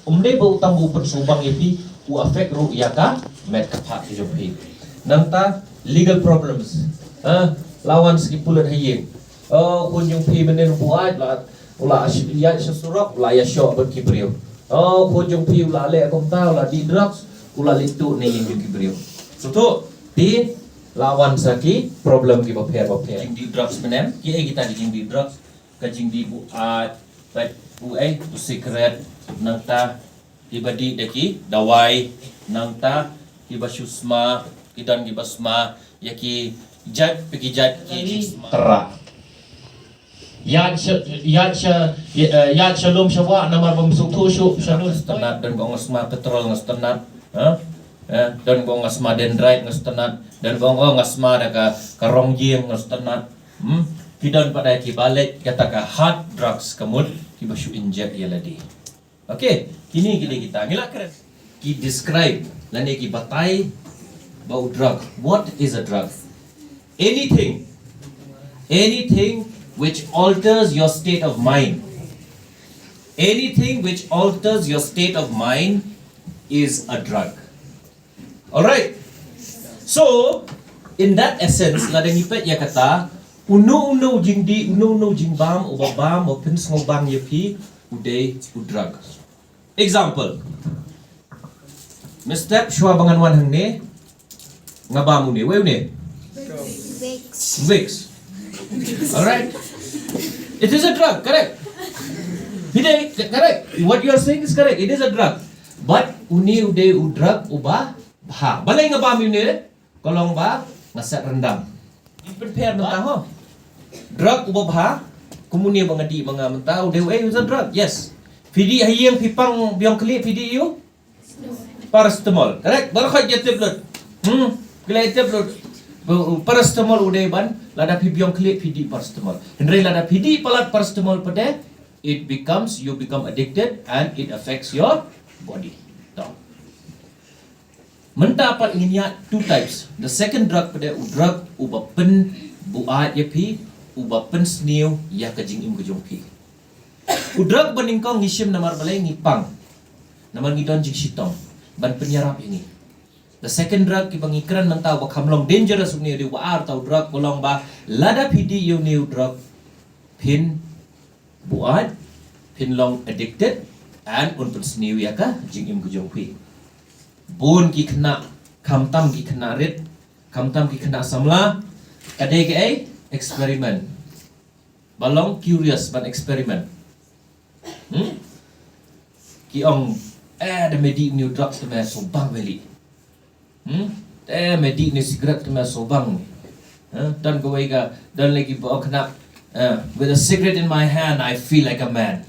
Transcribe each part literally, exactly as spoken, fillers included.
Um dei ba u tang u pynsngewbang ïa phi, u affect ruh ïa ka met ka phad ka jong phi. Nangta legal problems. Ha, la wan sa ki pulit ha ïing. Oh, khun jong phi mynnin u buaid la, u la ïaid sha surok, u la ïashoh bad ki briew. Oh, khun jong phi u la leh kumta, u la dih drugs, u la leit tuh na ïing jong ki briew. Sngewthuh, te la wan sa ki problem kiba pher ba pher. Jingdih drugs mynnin, kiei kita ki jingdih drugs? Ka jingdih buaid, bad u ei, u sikret, nangta kiba dih da ki dawai, nangta kiba shu sma, ki don kiba sma ïa ki jait pa ki jait ki jingsma. Tyrrah. Ïaid sha, ïaid sha, ïa, eh, ïaid sha lum sha wah namar bym sngewthuh shuh sha lum. Nga sngewtynnat, don ba ong nga sma petrol, nga sngewtynnat. Ha? Eh, don ba ong nga sma dendrite, nga sngewtynnat. Don ba ong, oh, nga sma da ka, ka rong ïing, nga sngewtynnat. Hmm? Ki don pat de kiba leit kata ka hard drugs, ka mut kiba shu inject ïa lade. Okay, kine ki dei kita. Ngi la kren. Ki describe lane ki batai ba u drug. What is a drug? Anything, anything which alters your state of mind. Anything which alters your state of mind is a drug. Alright. So, in that essence, lada ngi peit ïa kata, uno uno u jingdih, uno uno u jingbam, uba bam, uba pynsngewbang ïa phi, u dei u drug. Example. Mynstep shuwa ba ngan wan hangne, nga bam une, wei une? Vicks. Vicks. Alright. It is a drug, correct? Phi dei, correct. What you are saying is correct. It is a drug. But une u dei u drug uba bha. Balei nga bam une? Ka long ba nga set ryndang. Pynpher mynta ho. Drug uba bha, kum une ba nga dih ma nga mynta, u dei u ei, u dei drug. Yes. Phi dih ha ïing, phi pang biang khlieh, phi dih ïa u paracetamol. Correct? Baroh khoit ïa tip lut. Hmm. Khlieh ïa tip lut. Paracetamol u dei ban, lada phi biang khlieh phi dih paracetamol. Hynrei lada phi dih palat paracetamol pat de, it becomes, you become addicted and it affects your body. To. Mynta pat ngin ïa two types. The second drug pat de u drug uba pynbuaid ïa phi, uba pynsniew ïa ka jingim ka jong phi. U drug ba nyngkong ngi shim namar balei? Ngi pang. Namar ngi don jingshitom ban pynïarap ïa ngi. The second drug kiba ngi kren mynta uba kham long dangerous, une u dei uba ar, uta u drug ba long ba lada phi dih ïa une u drug phin buaid, phin long addicted, and un pynsniew ïa ka jingim ka jong phi. Bun ki khynnah, khamtam ki khynnah rit, khamtam ki khynnah samla, ka dei kaei? Experiment. Ba long curious ban experiment. Hmm? Ki ong, eh, da me dih une u drug te me sngewbang bha lei. Hmm? Eh, me dih une u sikret te me sngewbang. Eh, don kawei ka, don lei kiba ong khynnah, eh, "With a cigarette in my hand, I feel like a man."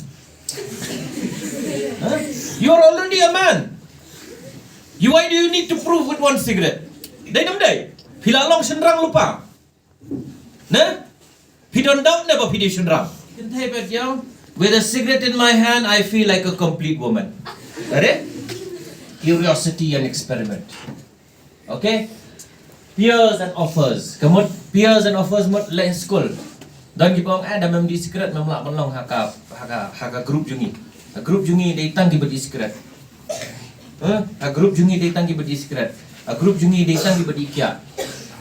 Huh? You're already a man. You, why do you need to prove with one cigarette? Dei ne ym dei? Phi la long shynrang lypa. Ne? Phi don doubt ne ba phi dei shynrang? Kynthei bad ïew. "With a cigarette in my hand, I feel like a complete woman." Are? Curiosity and experiment. Okay? Peers and offers. Ka mut peers and offers mut leh skul. Don kiba ong, eh, da mem dih sikret mem lah ban long ha ka, ha ka, ha ka group jong ngi. Ha group jong ngi dei tang kiba dih sikret. Eh, ha group jong ngi dei tang kiba dih sikret. Ha group jong ngi dei tang kiba dih kiad.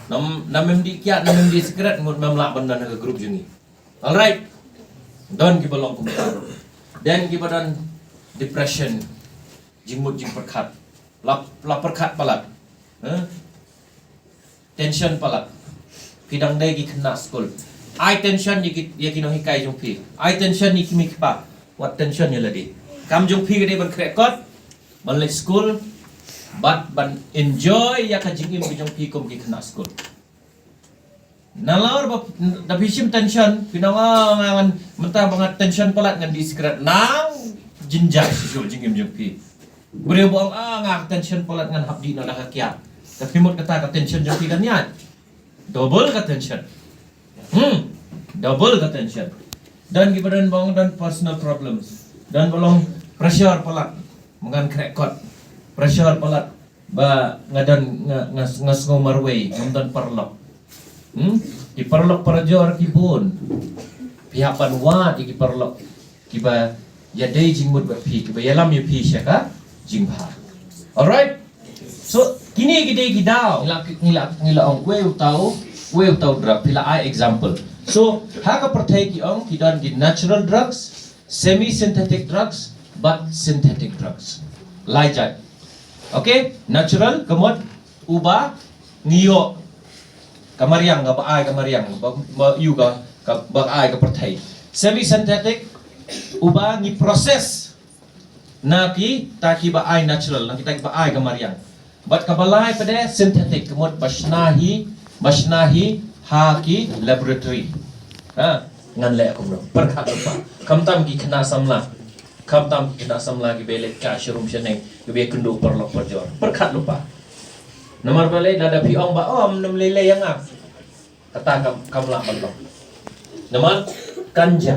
Nam, nam mem dih kiad, nam mem dih sikret, mut mem lah ban don ha ka group jong ngi. Alright. Don kiba long kumta. Don kiba don depression. Jingmut jingpyrkhat. La, la pyrkhat palat. Eh? Tension palat. Phi dang dei ki khynnah skul. Ai tension ïa ki, ïa ki nonghikai jong phi. Ai tension ïa ki mei ki pa. Wat tension ïa lade. Kam jong phi ka dei ban khreh kot, ban leit skul, bad ban enjoy ïa ka jingim ka jong phi kum ki khynnah skul. Nalor ba da phi shim tension, phi nang, ah, ngan, mynta ba nga tension palat ngan dih sikret, nang jynjar shisha jingim jong phi. Briew ba ong, ah, nga tension palat ngan hap dih noh da ka kiad. Da phi mut kata ka tension jong phi kan ïaid. Double ka tension. Hmm. Double ka tension. Don kiba don ba ong don personal problems. Don ba long pressure palat. Mynta khreh kot. Pressure palat. Ba nga don nga, nga, nga sngew marwei, ngam don paralok. Hmm? Ki paralok parajor ki bun. Phi hap ban wad ïa ki paralok kiba ïadei jingmut bad phi, kiba ïalam ïa phi sha ka jingbha. Alright? So, kine ki dei ki daw. Ngi la, ngi la, ngi la ong, wei uta u, wei uta u drug, phi la ai example. So, ha ka pyrthei ki ong, ki don ki natural drugs, semi synthetic drugs, bad synthetic drugs. Lai jait. Okay? Natural, ka mut, uba ngi ïoh ka mariang, kaba ai ka mariang, ba, ba ïoh ka, kaba ai ka pyrthei. Semi synthetic, uba ngi process na kita kiba ai natural, na kita kiba ai ka mariang. Bad kaba lai pat de synthetic, ka mut ba shna hi, ba shna hi ha ki laboratory. Ha, ngan leh kumno? Pyrkhat lypa. Khamtam ki khynnah samla, khamtam ki khynnah samla kiba leit ka sha rum sha neng, kiba kynduh paralok parajor. Pyrkhat lypa. Namar balei? Lada phi ong ba, oh, ym lei lei ïa nga, kata kam, kam lah ban long. Namar kan jia.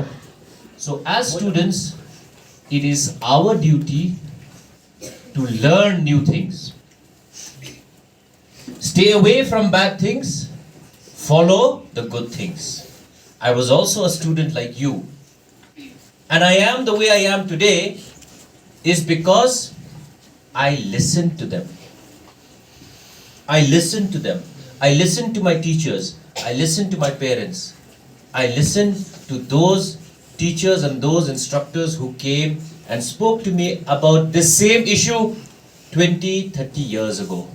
So as students, it is our duty to learn new things. Stay away from bad things, follow the good things. I was also a student like you. And I am the way I am today is because I listened to them. I listened to them. I listened to my teachers. I listened to my parents. I listened to those teachers and those instructors who came and spoke to me about this same issue twenty, thirty years ago.